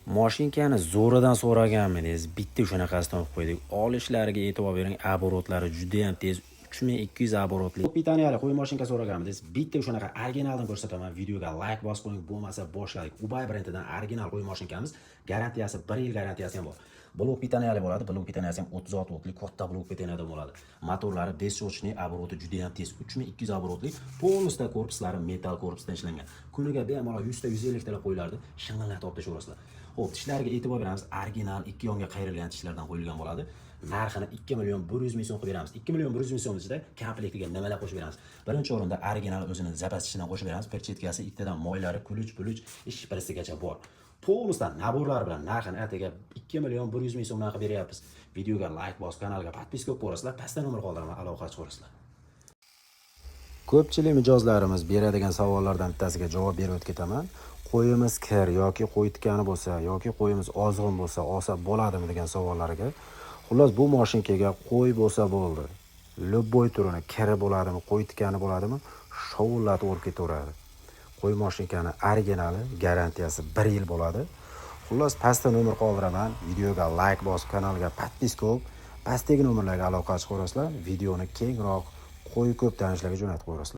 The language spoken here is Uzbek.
Moshinkani zo'ridan so'raganmidingiz? Bitta shunaqasidan olib qo'ydik. Olishlariga e'tibor bering, оборот lari juda ham tez, 3200 оборот li. Питания li qo'y moshinka so'raganmidingiz? Bitta shunaqa originaldan ko'rsataman. Videoga like bosib qo'ying, bo'lmasa boshladik. Ubay brendidan original qo'y moshinkamiz, garantiyasi 1 yil, garantiyasi ham bor. Blok питания li bo'ladi, blok питания si ham 36 voltli katta blok питания dan bo'ladi. Motorlari бесщёточный, оборот i juda ham tez, 3200 оборот li, полностью korpuslari metall korpusdan ishlangan. Kuniga bemalol 100 ta, 150 talab qo'ylardi, shing'illatib olib tashlaverasizlar. Xo'p, tishlariga e'tibor beramiz. Original ikki yonga qayrilgan tishlardan qo'yilgan bo'ladi. Narxini 2 million 100 ming so'm qilib beramiz. 2 million 100 ming so'm ichida komplektiga nimalar qo'shib beramiz? Birinchi o'rinda original o'zini запас tishidan qo'shib beramiz. Перчатка si, ikkidan moylari, ключ, puluch, ish pressigacha bor. Полностью набор lar bilan narxini atigi 2 million 100 ming so'mdan qilib beryapmiz. Videoga like bosib, kanalga подписка qilib qo'yasizlar. Pastda nomer qoldiraman, aloqa chiqarasizlar. Ko'pchilik mijozlarimiz beradigan savollardan bittasiga javob berib o'tib ketaman. Qo'yimiz kir yoki qo'y tikani bo'lsa yoki qo'yimiz ozg'in bo'lsa, olsa bo'ladimi degan savollariga. Xullas, bu moshinkaga qo'y bo'lsa bo'ldi. Любой turini, kiri bo'ladimi, qo'y tikani bo'ladimi, shovullatib o'rib ketaveradi. Qo'y moshinkani originali, garantiyasi 1 yil bo'ladi. Xullas, pastda nomer qoldiraman. Videoga like bosib, kanalga подписка bo'lib, pastdagi nomerlarga aloqa chiqarasizlar. Videoni kengroq qo'y ko'p tanishlarga jo'natib qo'yasizlar.